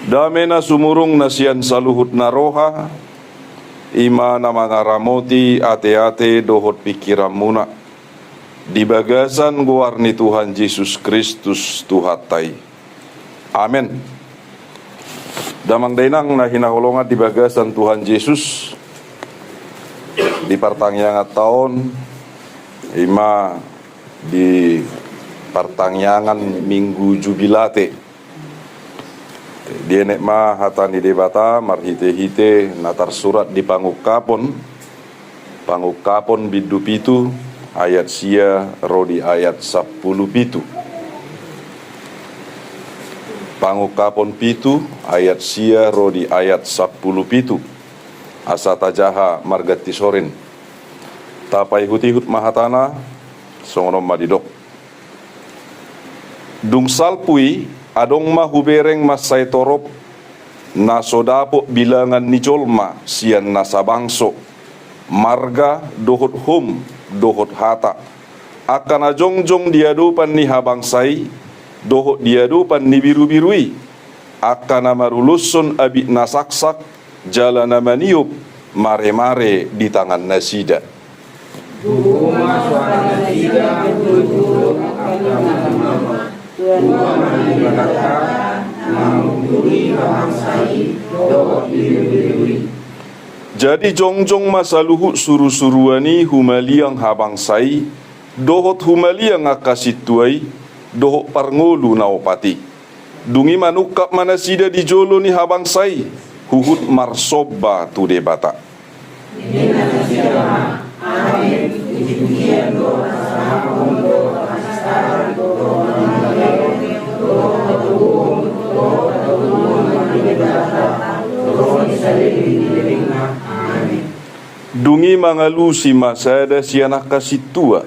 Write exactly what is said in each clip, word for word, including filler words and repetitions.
Dame na sumurung na sian saluhut na roha, i ma na mangaramoti ateate dohot pingkiranmuna, di bagasan goar ni Tuhan Jesus Kristus Tuhanta i. Amen. Damang dainang na hinaholongan di bagasan Tuhan Jesus, di partangianganta on, i ma di partangiangan Minggu Jubilate, dienet ma hata ni Debata marhitehite na tarsurat di Pangungkapon, Pangungkapon bindu pitu, ayat sia ro di ayat sampulu pitu. Pangungkapon pitu, ayat sia ro di ayat sampulu pitu. Asa tajaha marganti sorin. Tapaihutihut ma hatana, songon on ma didok. Dung salpu i, adong ma hubereng mansai torop, na so dapot bilangan ni jolma sian nasa bangso, marga dohot hom dohot hata, angka na jongjong di adopan ni habangsa i dohot di adopan ni birubiru i, angka na maruloshon abit na saksak jala na maniop maremare di tangan nasida. Tubu ma soara nasida tu jolo angka na marmahon, tua ma ni Debata na mangunduli habangsa i dohot birubiru i. Jadi jongjong ma saluhut surusuruan i humaliang habangsa i, dohot humaliang angka sintua i, dohot parngolu na opat i. Dung i manungkap ma nasida di jolo ni habangsa i, huhut marsomba tu Debata. Dung i mangalusi ma sada sian angka sintua,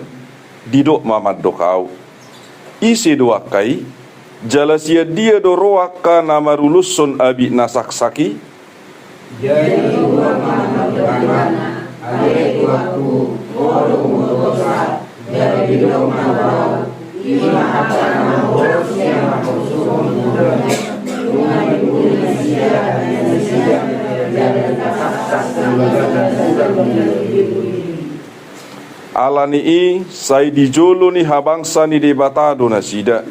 didok ma mandok au. Ise do angka i? Jala sian dia do ro angka na maruloshon abit na saksak i? Jadi uang ma mandokana, ale tuanku, ho do humotosa, jala didok ma tu au, i ma angka na maholos sian haposuhon ni Tuhan, nunga dipuli nasida, nasida, jala dipasaksak nasida. Alani i sai di jolo ni habangsa ni Debata do nasida,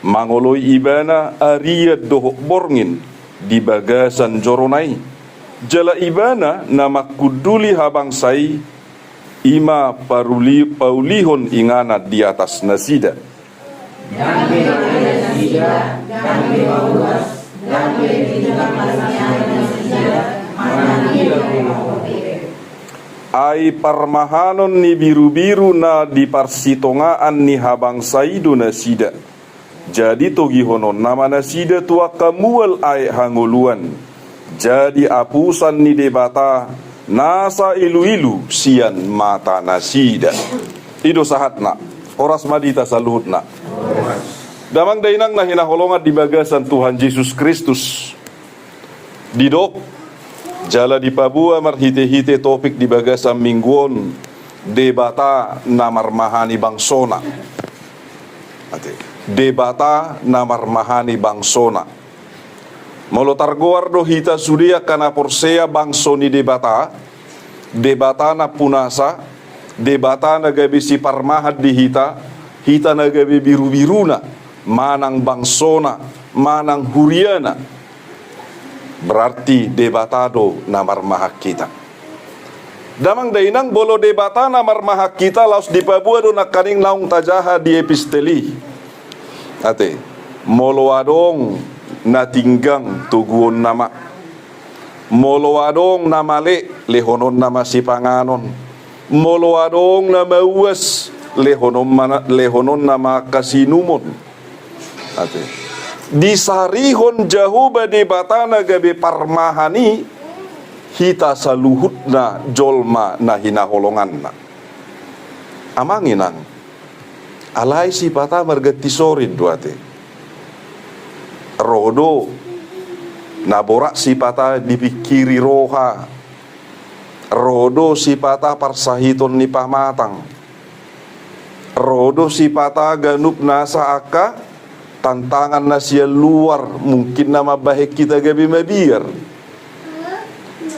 mangoloi Ibana arian dohot borngin di bagasan jorona i. Jala Ibana na mangkunduli habangsa i, i ma paruli-, paulihon inganan di atas nasida. Ndang be mate nasida, ndang be mauas, ndang be tinggal nasida, manang dia be mahope. Ai parmahanon ni birubiru na di parsitongaan ni habangsa i do nasida. Jadi togihononna ma nasida tu angka mual aek hangoluan. Jadi apusan ni Debata nasa iluilu sian mata nasida. I do sahatna. Horas ma di hita saluhutna. Damang dainang na hinaholongan di bagasan Tuhan Jesus Kristus. Didok jala dipaboa marhitehite topik di bagasan minggu on, Debata na marmahani bangsona. Ate. Debata na marmahani bangsona. Molo targoar do hita sude angka na porsea bangso ni Debata, Debata nampunasa, Debata na gabe siparmahan di hita, hita na gabe birubiruna, manang bangsona, manang huriana. Berarti Debata do na marmahan hita. Damang dainang, molo Debata na marmahan hita, laos dipaboa do nangkaning naung tajaha di epistel i. Ate, molo adong na tinggang, toguonna ma. Molo adong na male, lehononna ma sipanganon. Molo adong na mauas, lehonon ma, lehononna ma angka siinumon. Ate. Disarihon Jahowa Debata na gabe parmahan i hita saluhutna jolma na hinaholonganna. Amang inang, alai sipata marganti sorin do ate. Ro do na borat sipata dipingkiri roha. Ro do sipata parsahiton ni pamatang. Ro do sipata ganup nasa angka tantangan na sian luar, mungkin na mambahen hita gabe mabiar.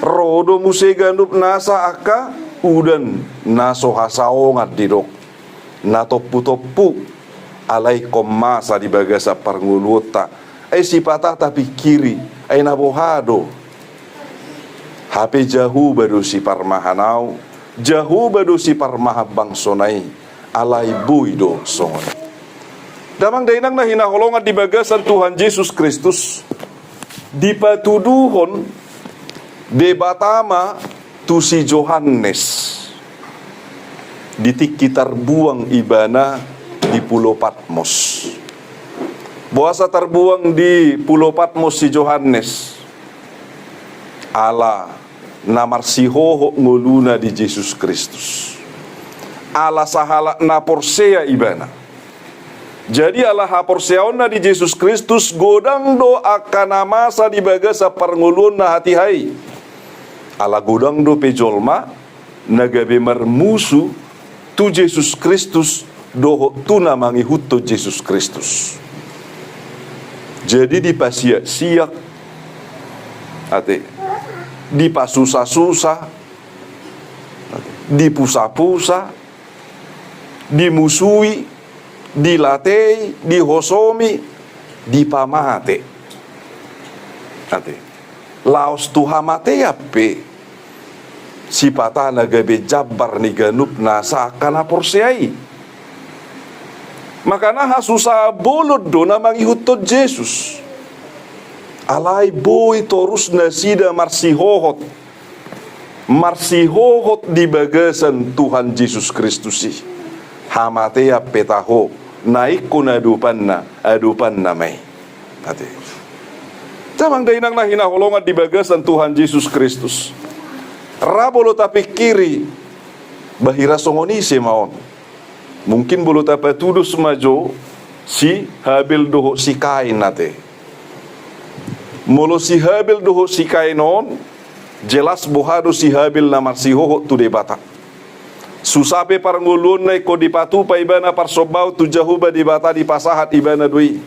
Ro do muse ganup nasa angka udan na so hasaongan didok, na tompu-tompu, alai ingkon masa di bagasan parngoluonta. Ai sipata tapingkiri, ai na boha do? Hape Jahowa do siparmahan ahu, Jahowa do siparmahan bangsona i, alai boi do songon i. Damang dainang na hinaholongan di bagasan Tuhan Jesus Kristus, dipatuduhon Debata ma tu si Johannes di tingki tarbuang ibana di Pulo Patmos. Boasa tarbuang di Pulo Patmos si Johannes? Ala na marsihohot ngoluna di Jesus Kristus. Ala sahalak na porsea ibana. Jadi ala haporseaonna di Jesus Kristus, godang do angka na masa di bagasan parngoluonna hatiha i. Ala godang dope jolma na gabe marmusu tu Jesus Kristus dohot tu na mangihuthon Jesus Kristus. Jadi dipasiak-siak, ate, dipasusa-susa, dipusa-pusa, dimusui, dilatei, dihosomi, dipamate. Ate. Laos tu hamatean pe sipata na gabe jambar ni ganup nasa angka na porsea i. Makana hasusaan bolon do na mangihuthon Jesus. Alai boi torus nasida marsihohot, marsihohot di bagasan Tuhan Jesus Kristus i. Hamatean pe taho, na ingkon adopanna, adopanna ma i. Ate. Damang dainang na hinaholongan di bagasan Tuhan Jesus Kristus. Ra molo tapingkiri, bahira songon ise ma on? Mungkin molo tapatudos ma jo si Habel dohot si Kain, ate. Molo si Habel dohot si Kain on, jelas boha do si Habel na marsihohot tu Debata. Susa pe parngoluonna, ingkon dipatupa ibana parsombaon tu Jahowa Debata, dipasahat ibana do i.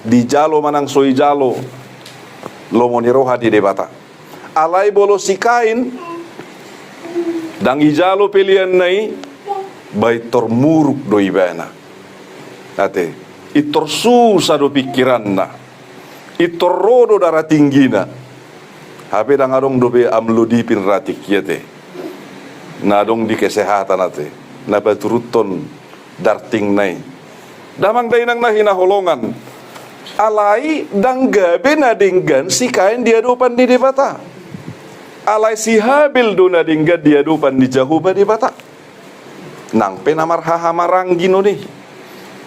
Dijalo manang so dijalo, lomo ni roha di Debata. Alai molo si Kain, ndang dijalo peleanna i, ba intor muruk do ibana. Ate, intor susa do pingkiranna. Intor ro do daratinggina. Hape ndang adong dope amlodipin ratik i, ate, na adong di kesehatan, ate, na paturuthon dartingna i. Damang dainang na hinaholongan. Alai ndang gabe na denggan si Kain di adopan ni Debata. Alai si Habel do na denggan di adopan ni Jahowa Debata. Nang pe na marhahamaranggi on i.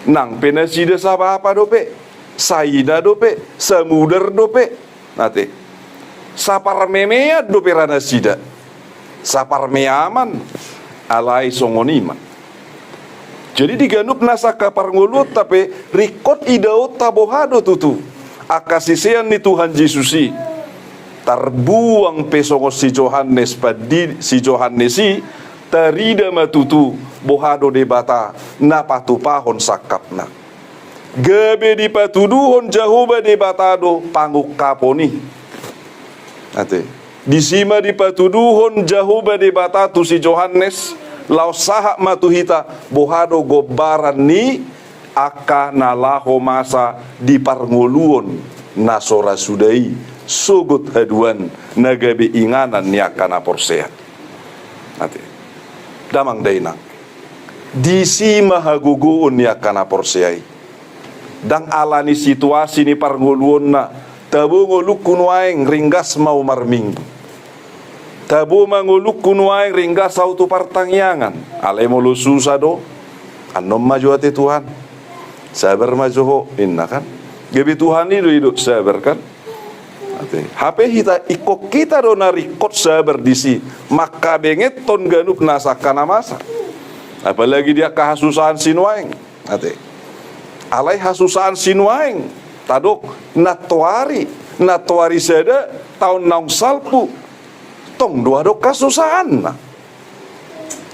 Nang pe nasida sabapa dope, saina dope, samudar dope. Ate. Saparmemean dope ra nasida. Saparmeaman, alai songon i ma. Jadi di ganup nasa angka parngoluonta pe, ringkot idaonta boha do tutu angka sisean ni Tuhan Jesus i. Tarbuang pe songon si Johannes pandi-, si Johannes i, tarida ma tutu boha do Debata na patupahon sangkapna. Gabe dipatuduhon Jahowa Debata do pangungkapon i. Ate. Disi ma dipatuduhon Jahowa Debata tu si Johannes, laos sahat ma tu hita, boha do gombaran ni angka na laho masa di parngoluon na so ra suda i, sogot haduan na gabe inganan ni angka na porsea. Ate. Damang dainang. Disi ma hagogoon ni angka na porsea i. Ndang ala ni situasi ni parngoluonna, tabo ngolungku nuaeng ringgas ma au marminggu. Tabo ma ngolungku nuaeng ringgas au tu partangiangan. Alai molo susa do, annon ma jo ate Tuhan. Sabar ma jo ho, ninna kan. Gabe Tuhan i do didok sabar kan. Ate. Hape hita, ingkon hita do na ringkot sabar disi, mangkabengeton ganup nasa angka na masa. Apalagi di angka hasusaan sinuaeng. Ate. Alai hasusaan sinuaeng, tadok, nantoari, nantoari sada, taon naung salpu, tong do adong hasusaanna.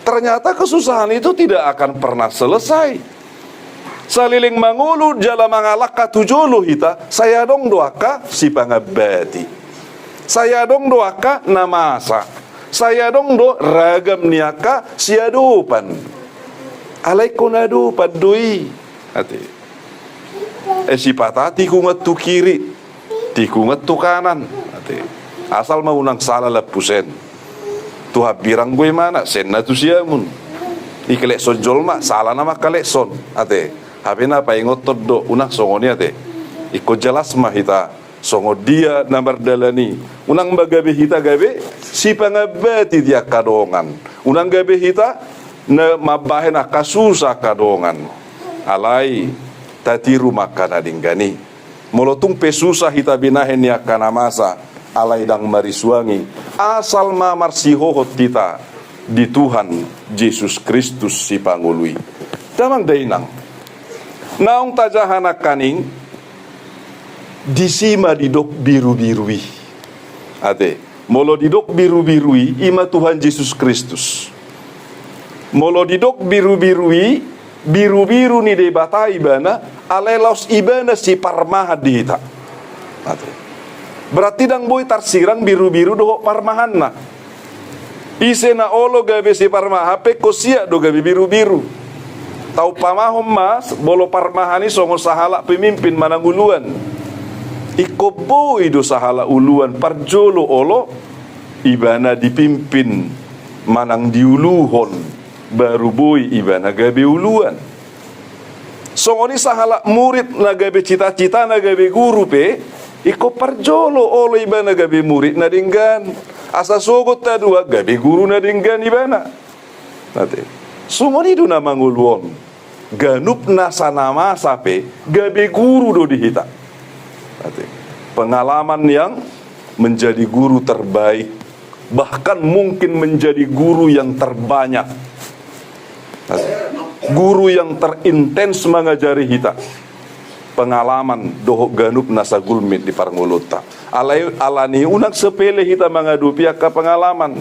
Ternyata kesusahan itu tidak akan pernah selesai. Saleleng mangolu jala mangalangka tu jolo hita, sai adong do angka sipangambati. Sai adong do angka na masa. Sai adong do ragam ni angka siadopan. Alai ingkon adopan do i. Ate. Eh, sipata tikungan tu kiri, tikungan tu kanan. Ate. Asal ma unang sala lampus en. Tu hambirang do imana, sen na tu siamun. Ikelekson jolma, sala na mangkalekson. Ate. Hape na paingothon do, unang songon i ate. Ingkon jelas ma hita songon dia na mardalan i. Unang ma gabe hita gabe sipangambati di angka dongan. Unang gabe hita na mambahen angka susa angka dongan. Alai tatiru ma angka na denggan i. Molo tung pe susa hita binahen ni angka na masa, alai ndang marisuangi, asal ma marsihohot hita di Tuhan Jesus Kristus Sipangolu i. Damang dainang, naung tajaha nangkaning, disi ma didok birubiru i. Ate, molo didok birubiru i, i ma Tuhan Jesus Kristus. Molo didok birubiru i, birubiru ni Debata ibana, alai laos ibana siparmahan di hita. Ate. Berarti ndang boi tarsirang birubiru dohot parmahanna. Ise na olo gabe siparmahan pe ingkon siat do gabe birubiru. Taumpamahon ma, molo parmahan i songon sahalak pemimpin manang uluan. Ingkon boi do sahalak uluan parjolo olo ibana dipimpin manang diuluhon, baru boi ibana gabe uluan. Songon i sahalak murid na gabe cita-citana gabe guru pe, ingkon parjolo olo ibana gabe murid na denggan. Asa sogot haduan gabe guru na denggan ibana. Ate. Songon i do na mangolu on. Ganup nasa na masa pe gabe guru do di hita. Ate. Pengalaman yang menjadi guru terbaik, bahkan mungkin menjadi guru yang terbanyak. Guru yang terintens mangajari hita. Pengalaman dohot ganup nasa gulmit di parngoluonta. Alai, alani unang sepele hita mangadopi angka pengalaman.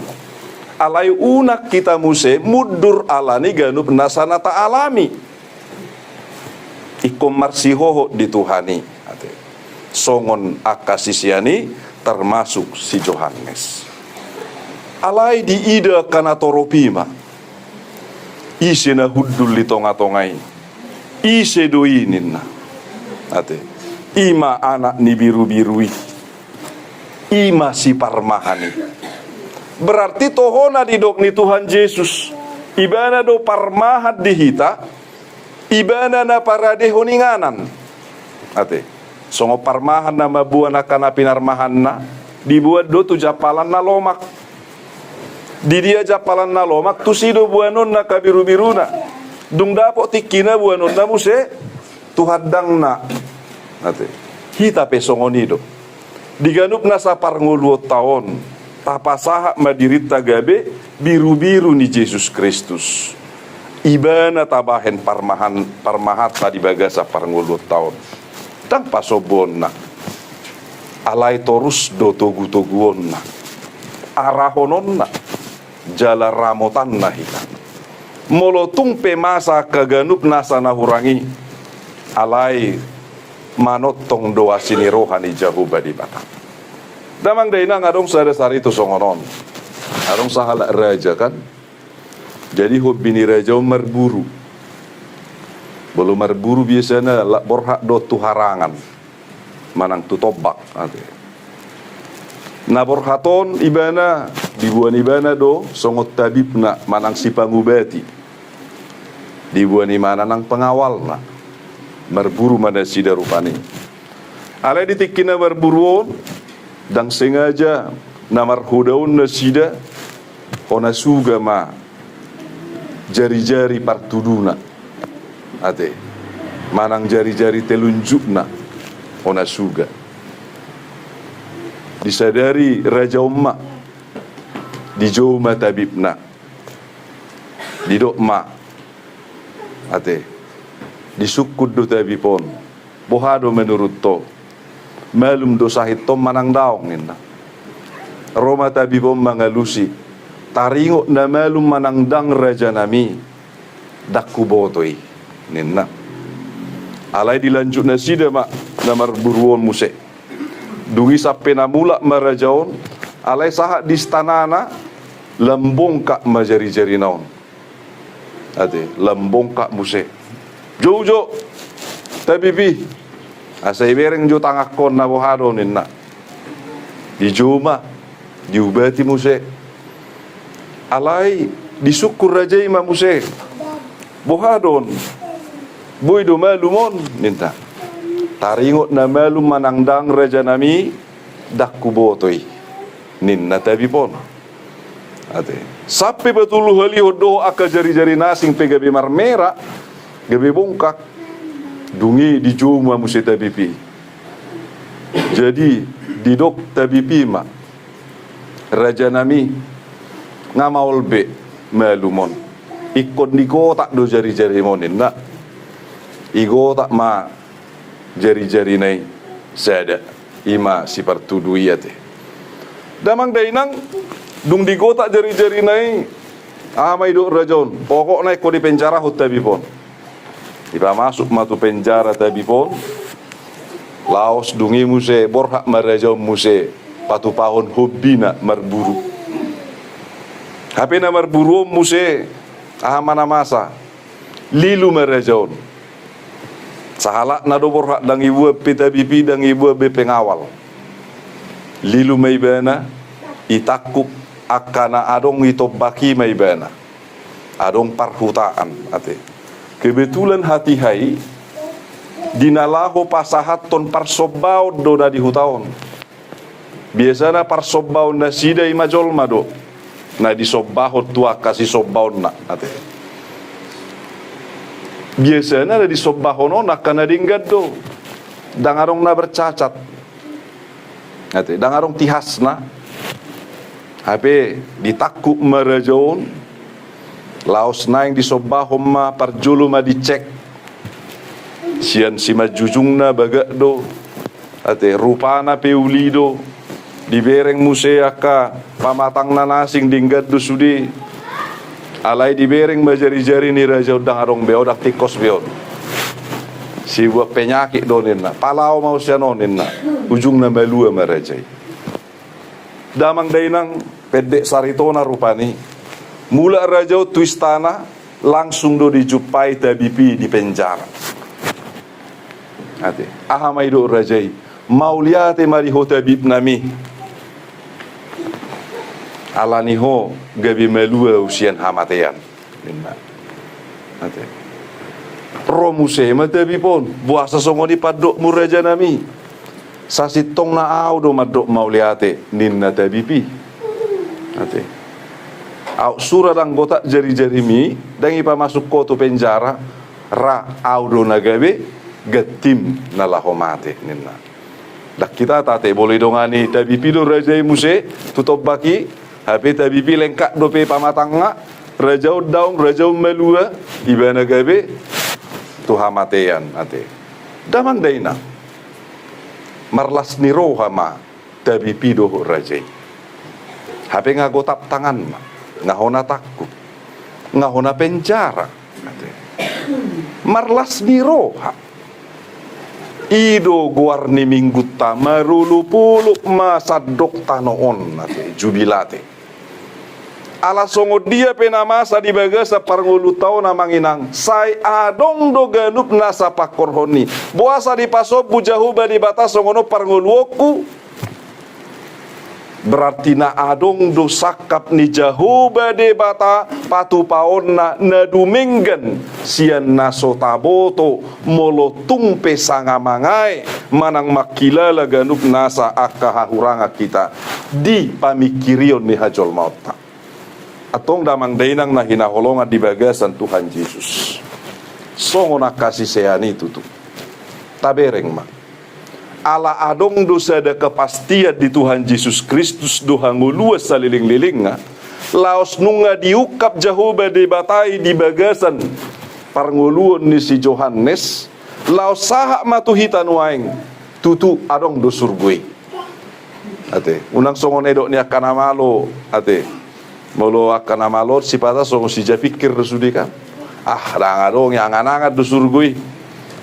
Alai unang hita muse mundur alani ganup nasa na taalami. Ingkon marsihohot di Tuhan i. Ate. Songon angka sisean i termasuk si Johannes. Alai diida angka natorop i ma. Ise na hundul di tonga-tonga i? Ise do i ninna? Ate. I ma anak ni birubiru i. I ma siparmahan i. Berarti toho na didok ni Tuhan Jesus. Ibana do parmahan di hita. Ibana na paradehon inganan. Ate. Songon parmahan na mamboan angka na pinarmahanna, diboan do tu jampalan na lomak. Di dia jampalan na lomak, tusi do boanonna angka birubiruna. Dung dapot tingkina boanonna muse tu handangna. Ate. Hita pe songon i do. Di ganup nasa parngoluonta on, tapasahat ma dirinta gabe birubiru ni Jesus Kristus. Ibana tabahen parmahan, parmahanta di bagasan parngoluonta on. Ndang pasombuonna. Alai torus do togutoguonna. Arahononna. Jala ramotanna hita. Molo tung pe masa angka ganup nasa na hurang i, alai manongtong do asi ni roha ni Jahowa Debata. Damang dainang, adong sada sarito songon on. Adong sahalak raja kan. Jadi hobi ni raja on marburu. Molo marburu biasana la-, borhat do tu harangan. Manang tu tombak, ate. Na borhat on ibana, diboan ibana do songon tabibna, manang sipangubati. Diboan ibana nang pengawalna. Marburu ma nasida rupani. Alai di tingki na marburu on, ndang sengaja na marhoda on nasida, hona suga ma jarijari partuduna. Ate. Manang jarijari telunjukna. Hona suga. Disadari raja on ma. Dijou ma tabibna. Didok ma. Ate. Disungkun do tabib on. Boha do menurut ho? Malum do sahit on manang daong, ninna. Ro ma tabib on mangalusi. Taringot na malum manang daong rajanami. Ndang huboto i, ninna. Alai dilanjut nasida ma na marburu on muse. Dung i sampe na mulak ma raja on, alai sahat di istanana, lam bongkak ma jarijarina on. Ate, lam bongkak muse. Jou, jou, tabipi. Asa ibereng jo tanganhon na boha do ninna. Dijou ma, diubati muse. Alai disungkun raja i ma muse. Boha do on? Boi do malum on, ninna. Taringot na malum manang ndang, rajanami, ndang huboto i, ninna tabib on. Ate. Sampe patolu halihon dohot angka jarijari na asing pe gabe marmera, gabe bongkak. Dung i dijou ma muse tabib i. Jadi didok tabib i ma, rajanami, nga maol be malum on. Ingkon digotap do jarijarim on, ninna. Digotap ma jarijarina i sada, i ma si partudu i, ate. Damang dainang, dung digotap jarijarina i, aha ma didok raja on? Pokokna ingkon dipenjarahon tabib on. Dipamasuk ma tu penjara tabib on. Laos dung i muse borhat ma raja on muse patupahon hombina marburu. Hape na marburu on muse, aha ma na masa? Lilu ma raja on. Sahalakna do borhat, ndang ibuat be tabib i, ndang ibuat be pengawal. Lilu ma ibana, itangkup angka na adong i tombak i ma ibana. Adong parhutaan, ate. Kebetulan hatiha i, di na laho pasahathon parsombaon do na di huta on. Biasana parsombaon nasida i ma jolma do na disombahon tu angka sisombaonna, ate. Biasana na disombahon on angka na denggan do, ndang adong na bercacat, ate, ndang adong tihasna. Hape ditangkup ma raja on. Laos naeng disombahon ma, parjolo ma dicek sian simanjujungna, bagak do, ate, rupana pe uli do. Dibereng muse angka pamatangna na asing, denggan do sude. Alai dibereng ma jarijari ni raja on, ndang adong be on, ndang tingkos be on. Sibuat penyakit do ninna. Palao ma ho sian on, ninna. Ujungna malua ma raja i. Damang dainang, pendek saritona rupani, mulak raja on tu istana, langsung do dijumpai tabib i di penjara. Ate, aha ma didok raja i? Mauliate ma di ho tabibnami. Alani ho gabe malua ahu sian hamatean, ninna. Ate. Ro muse ma tabib on. Boasa songon i pandokmu, rajanami? Sasintongna ahu do mandok mauliate, ninna tabib i. Ate. Aut sura ndang gotap jarijarimi, ndang ipamasuk ho tu penjara, ra ahu do na gabe gantim na laho mate, ninna. Ndang hita, ate, molo didongani tabib i do raja i muse tu tombak i, hape tabib i lengkap dope pamatangna, raja on daong, raja on malua, ibana gabe tu hamatean, ate. Damang dainang, marlas ni roha ma tabib i dohot raja i. Hape nga gotap tanganna, nga hona tangkup, nga hona penjara. Ate. Marlas ni roha. I do goar ni Minggunta, marolopolop ma sandok tano on, ate, Jubilate. Ala songon dia pe na masa di bagasan parngoluonta on, amang inang, sai adong do ganup nasa pangkorhon i. Boasa dipasombu Jahowa Debata songon on parngoluonku? Berarti na adong do sangkap ni Jahowa Debata patupaonna na dumenggan sian na so taboto, molo tung pe sanga mangae manang mangkilala ganup nasa angka hahurangan hita di pamingkirion ni hajolmaonta. Antong damang dainang na hinaholongan di bagasan Tuhan Jesus, songon angka sisean i tutu. Tabereng ma. Ala adong do sada kepastian di Tuhan Jesus Kristus do hangoluan salelenglelengna, laos nunga diungkap Jahowa Debata i di bagasan parngoluon ni si Johannes, laos sahat ma tu hita nuaeng, tutu adong do surgo i. Ate, unang songon didok ni angka na malo, ate. Molo angka na malo on sipata songon sijapingkir do sude kan. Ah, ndang adong i, angan-angan do surgo i.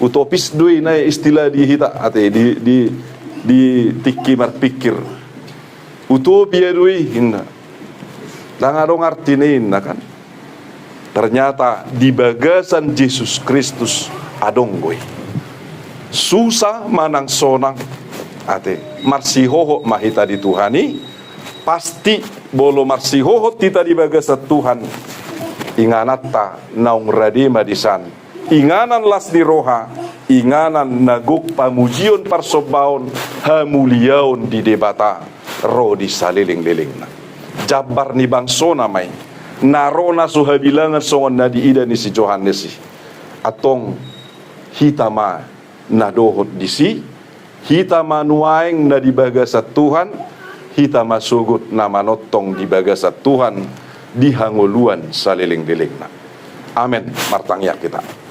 Utopis do i na istilah di hita, ate, di, di, di tingki marpikir. Utopia do i, inna. Ndang adong artina, inna, kan. Ternyata di bagasan Jesus Kristus adong do i. Susa manang sonang, ate, marsihohot ma hita di Tuhan i, pasti molo marsihohot hita di bagasan Tuhan, ingananta naung rade ma disan. Inganan las ni roha, inganan na gok pamujion, parsombaon, hamuliaon di Debata ro di salelenglelengna. Jambar ni bangsona ma i, na ro na so habilangan songon na diida ni si Johannes i. Antong hita ma na dohot disi, hita ma nuaeng na di bagasan Tuhan, hita ma sogot na manongtong di bagasan Tuhan di hangoluan salelenglelengna. Amen. Martangiang hita.